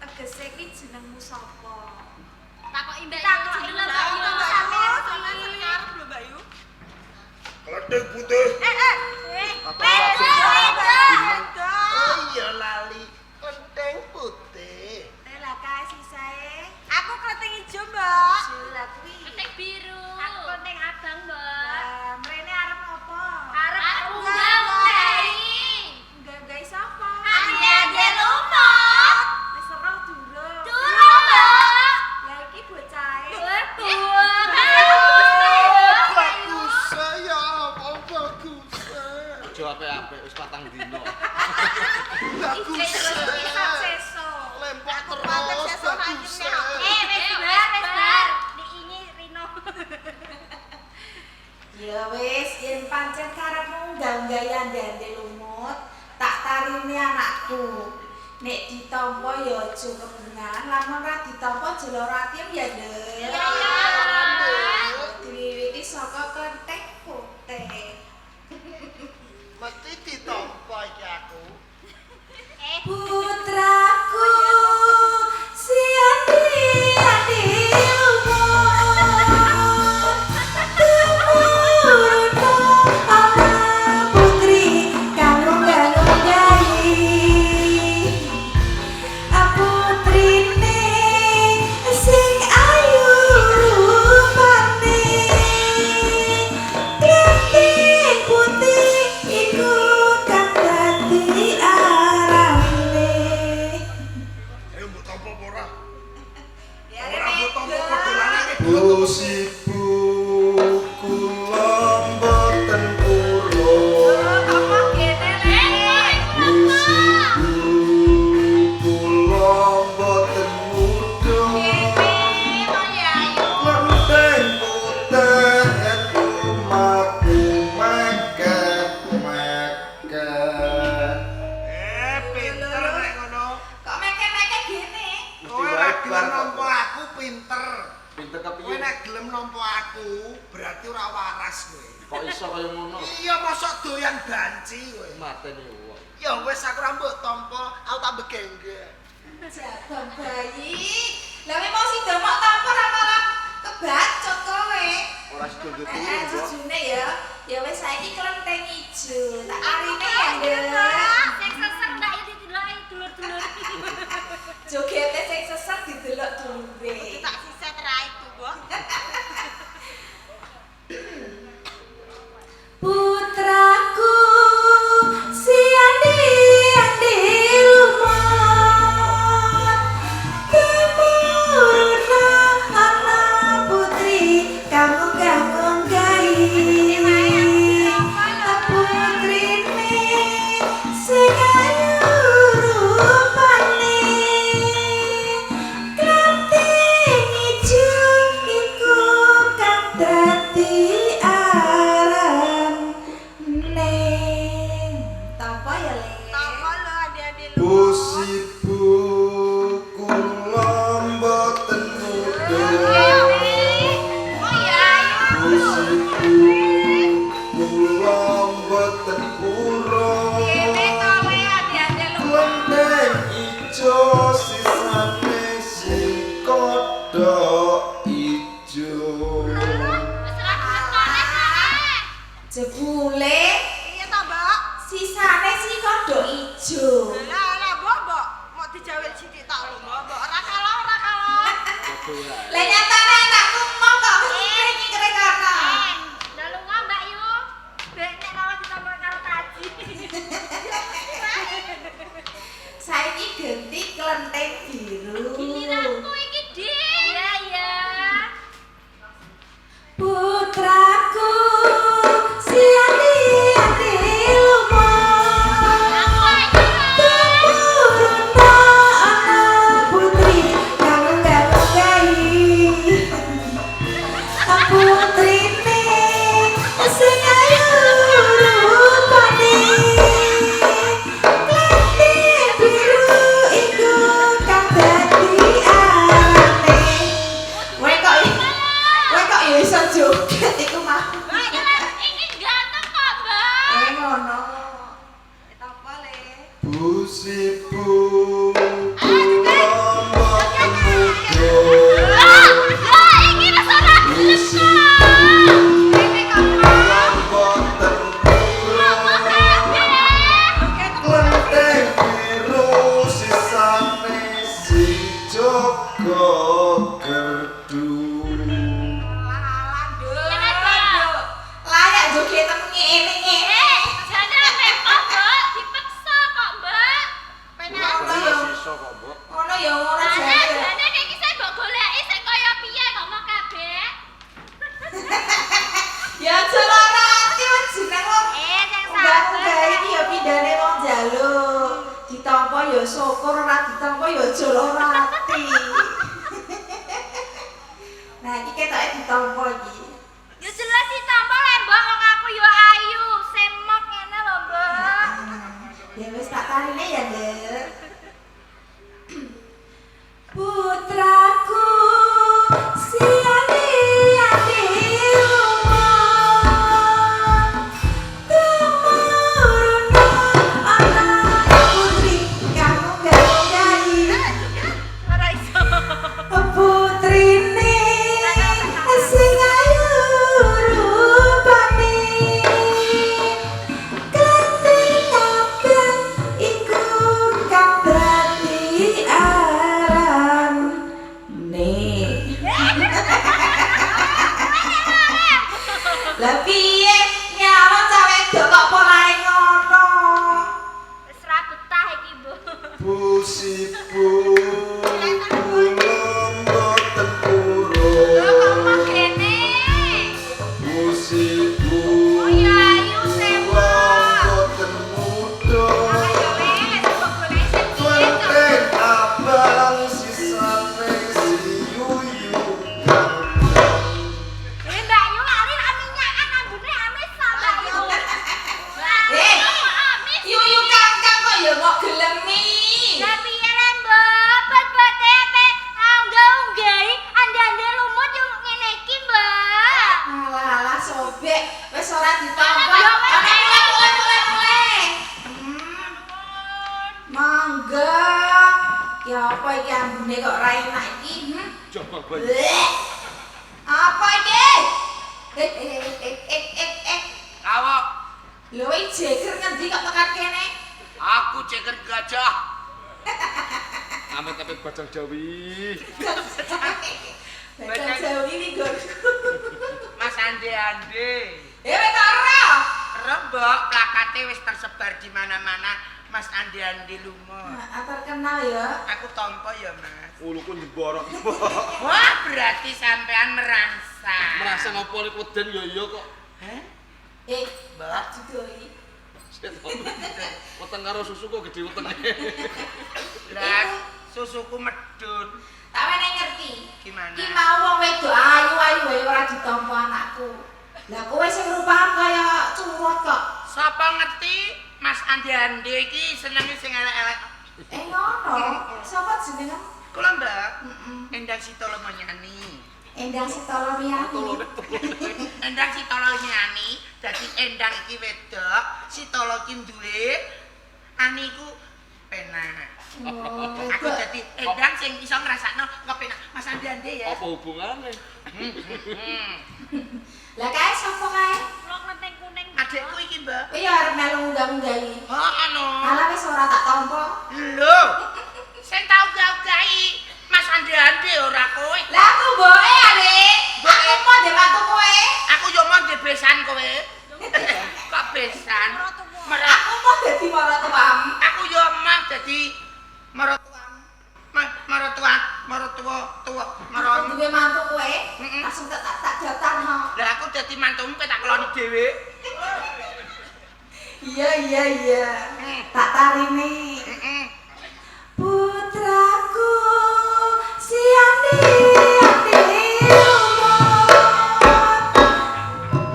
Tegese kuwi jenengmu sapa? Takoki Mbak Yu, jenenge Mbak Yu. Sampeyan seneng arep lho Mbak Yu. Kledek putih. Oh iya lali, klenteng putih. Lah kae sisae. Aku klenteng ijo, Mbak. Lah kuwi. Klenteng biru. Aku klenteng abang, Mbak. Lah mrene arep ngopo? Arep unggah-unggahi. Unggah-unggahi sapa? Ande-ande lumut. Wis seroh durung? Durung, Mbak. Lah iki bocahe. Bagus ya, apa bagus. Aja apik-apik wis patang dino. Bagus. Sesuk. Lempok terus bagus. Wis bar, wis bar. Diingi Rino. Ya wis, yen pancen karepmu unggah-unggahi ande-ande lumut, tak tarine anakku. Nek ditampa ya aja kebungan, lamun ora ditampa aja lara ati ya, Nduk. Iya. Diwiwiti saka klenteng putih. Mesti ditampa iki aku. Putraku si andi-andi lumut, tumuruna ana putri kang unggah-unggahi. Putrine sing ayu rupane, klenteng putih iku kang dadi arane. Ayo mbok tampa apa ora? Ya Ora mbok tampa padha lanange. Bu sibuk kula mboten purun. Apa kene le? Bu sibuk kula mboten mudhun. Klenteng putih lumaku mekek-mekek. Pinter nek ngono. Kok meke-meke gini? Kowe Mesti ora wae gelem bar kok. nampa aku pinter. Pinter Kowe kepiye? nek gelem nampa aku berarti ora waras kowe. Kok iso kaya ngono? Iya mosok doyan banci kowe. Mateni wong. Ya wis aku ora mbok tampa, aku tak begenggek. Jabang bayi. Lah memang sida mok tampa ora malah kebacut kowe. Ora sido turu, Mbok. Jujune ya. Ya wis saiki klenteng ijo. Tak arine ya, Nduk. Sing seser ndak iki dideloki dulur-dulur. Jogete sing seser didelok dulure. Tak siset raiku, Mbok. Putraku si andi-andi lumut, tumuruna ana putri kang unggah-unggahi. Putrine sing ayu rupane, klenteng ijo iku kang dadi arane. Tampa ya, Le. Tampa lho ande-ande Bu lumut. sibuk kula mboten mudhun. Oh iya. Bu sibuk kula mboten purun. Kowe ande-ande lumut. Klenteng ijo sisane sing kodhok ijo. Wis ora gelem maneh. Jebule Iya ta, Mbok? sisane si kodhok ijo. Lah lah, Mbok, Mbok. Mok dijawel sithik tok lho, Mbok. Mbok ora kalah, ora kalah. Padha wae. Lah nyatane anakku mau kok wis ngikre-ngikre jaga gerdu. Alah, Nduk. Ngene, Mbak. Layak joget ngene-ngene. Eh, jane apa, Mbak? Dipeksa kok, Mbak. Ngono ya. Iso kok, Mbok. Ngono ya ngono Jane, jane. jane nek iki sing mbok goleki sing kaya piye kok mau kabeh? Ya aja lara ati wong jeneng wong. Eh, sing Unggah-unggah sabar. iki ya pindhane wong njaluk. Ditampa ya syukur, ora ditampa ya aja lara ati. Nah, iki ketoke ditampa iki. Ya jelas ditampa le, Mbok, wong aku ya ayu, semok ngene lho, Mbok. Ya wis tak tarine ya, Nduk. Putraku siani-ani lumut tumuruna ana putri kang unggah-unggahi. Ora iso. Putrine sing ayu rupane klething abang iku kang dadi arane. Lah piye nyawang cah wedok kok polahe ngono? Wis ra betah iki, Mbok. Busibu kula mboten Lho kok purun. mau kene? Busibu Oh ya ayu kula semok. mboten mudhun. Ayo wes, mbok goleki sing piye to? Klething abang sisane si yuyu kang. Eh, Mbak Yu lali ra minyakan ambune amis ta, Mbak Yu. Eh, amis. Yuyu kangkang kok ya kok gelemi. Lah piye le, Mbok? Bot-bote pe unggah-unggahi ande-ande lumut yo ngene iki, Mbak. Alah alah sobek, wis ora ditampa. Ya wis, Ora mulai mulai mulai mulai. Mangga. Ya apa iki ambune kok ora enak iki? Hmm? Coba bayi. Bleh. Apa iki? Eh eh eh eh eh eh. Awak Lho iki jeger ngendi kok tekan kene? aku ceker gajah. Amit-amit bajang Jawi. Bacang Jawi iki nggonku. Mas Ande-ande. Eh wis ora. Rembok plakate wis tersebar di mana-mana. Mas Ande-ande lumut. Nah, terkenal ya. Aku tompo ya, Mas. Uluku njeborok. Wah, berarti sampean merangsang. Merasa ngopo nek weden ya iya kok. Hah? Eh, Mbak. judoi. Weteng karo susu kok gede wetenge. Lah, susuku medun. Tak wene ngerti. Gimana? Ki mau wong wedok ayu-ayu wae ora ditampa anakku. Lah kowe sing rupahan kaya curut kok. Sapa ngerti Mas Ande-ande iki senenge sing elek-elek. Eh ngono. Sapa jenenge? Kula, Mbak. Heeh. Endang Sitolo Manyani. Endang Sitolo Miyani. Endang Sitolo Manyani, dadi Endang iki wedok, Sitolo iki duwe ani iku penak. Oh, Aku wedok. dadi Endang sing iso ngrasakno kepenak Mas Ande-ande ya. Apa hubungane? Hmm. Lah kae sapa kae? Kula klenteng kuning. Adikku iki, Mbak. Kowe ya arep melu unggah-unggahi. Heeh no. Alah wis ora tak tampa. Lho. Sing tau gak-gai Mas Ande-ande ora kowe. Lah aku mboke Adik. Aku mau ndek mantu kowe. Aku yo mau ndek besan kowe. Kok besan? Merah. Aku mau dadi maratuamu. Aku yo mah dadi maratuamu. Maratua, maratua, tua, Aku maramu. duwe mantu kowe. Mm-mm. Langsung tak tak tak daftarno. Lah aku dadi mantumu kowe tak keloni dhewe. Iya iya iya. Mm. Tak tarine. Heeh. Putraku siani ati lumut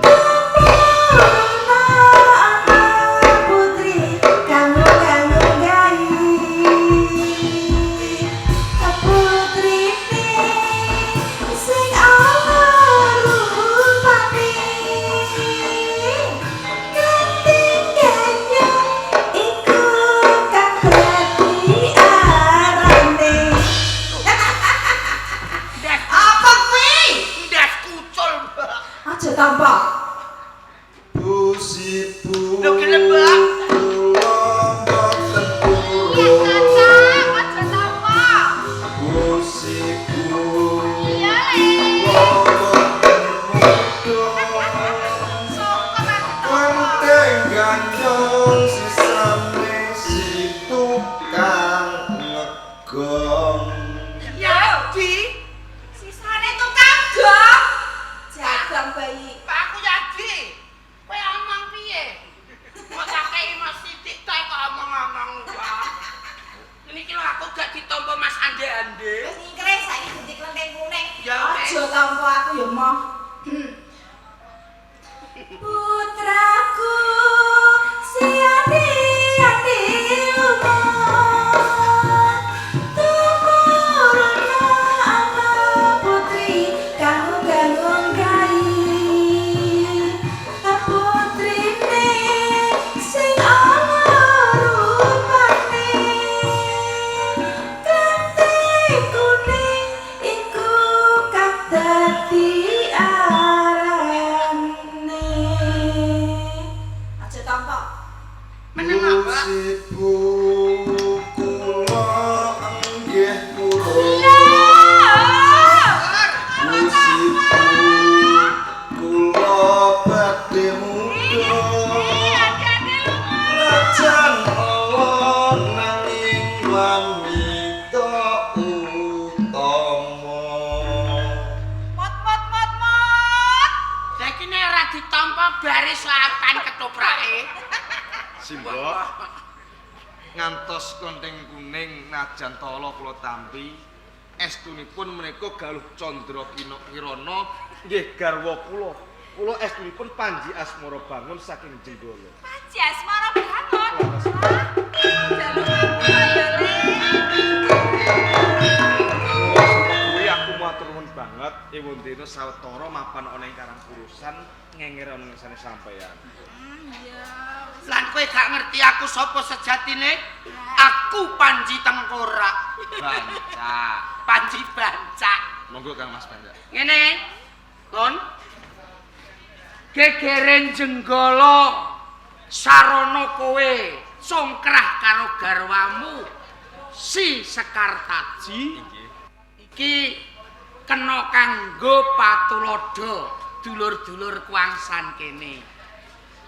tumuruna ana putri kang unggah-unggahi. Putrine sing ana rupane klething ganyong iku kang gong. Yadi, Sisane tukang gong. Jagang bayi. Pak aku Yadi. Kowe omong piye? Kok tak kei mas sithik ta kok omong-omong wae. Niki lho aku gak ditampa Mas Ande-ande. Wis nyingkre saiki ganti klenteng kuning. Ya, wis. Aja tampa aku ya moh. Putraku si ati-ati lumut tumuruna ana putri kang unggah-unggahi putrine sing ana rupane klenteng kuning iku kang dadi arane. Aja tampa. Meneng apa? Ibu kula enggih purun. Gusibu kula badhe mudha. Najan ala nanging wanita utama. Mot mot mot mot. Saiki nek ora ditampa baris lapan ketoprake. Simbok ngantos klenteng kuning najan tala kula tampi estunipun menika Galuh Candra Kirana nggih garwa kula. Kula estunipun Panji Asmara Bangun saking Jenggala. Panji Asmara Bangun. Jaluk aku ya Le. Kuwi aku matur nuwun banget ewon dina sawetara mapan ana ing Karangkurusan ngenger ana ngersane sampeyan. Lan kowe gak ngerti aku sapa sejatine? Aku Panji Tengkorak. Bancak. Panji Bancak. Monggo Kang Mas Bancak. Ngene. Kon. Gegeren Jenggala sarana kowe songkrah karo garwamu si Sekartaji Inggih. iki kena kanggo patulodo dulur-dulur kuangsan kene.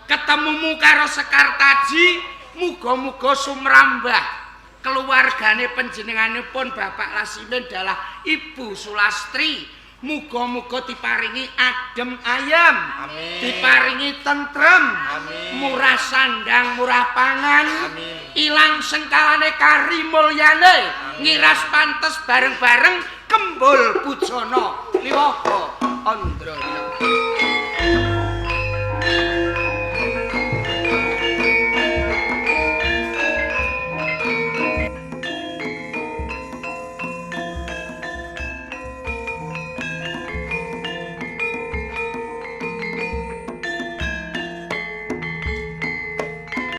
Ketemumu karo Sekartaji muga-muga sumrambah keluargane panjenenganipun Bapak Lasimin dalah Ibu Sulastri. Muga-muga diparingi adem ayem, Amin. diparingi tentrem, Amin. murah sandang, murah pangan, Amin. ilang sengkalane kari mulyane, ngiras pantes bareng-bareng kembul pujana liwaha andra.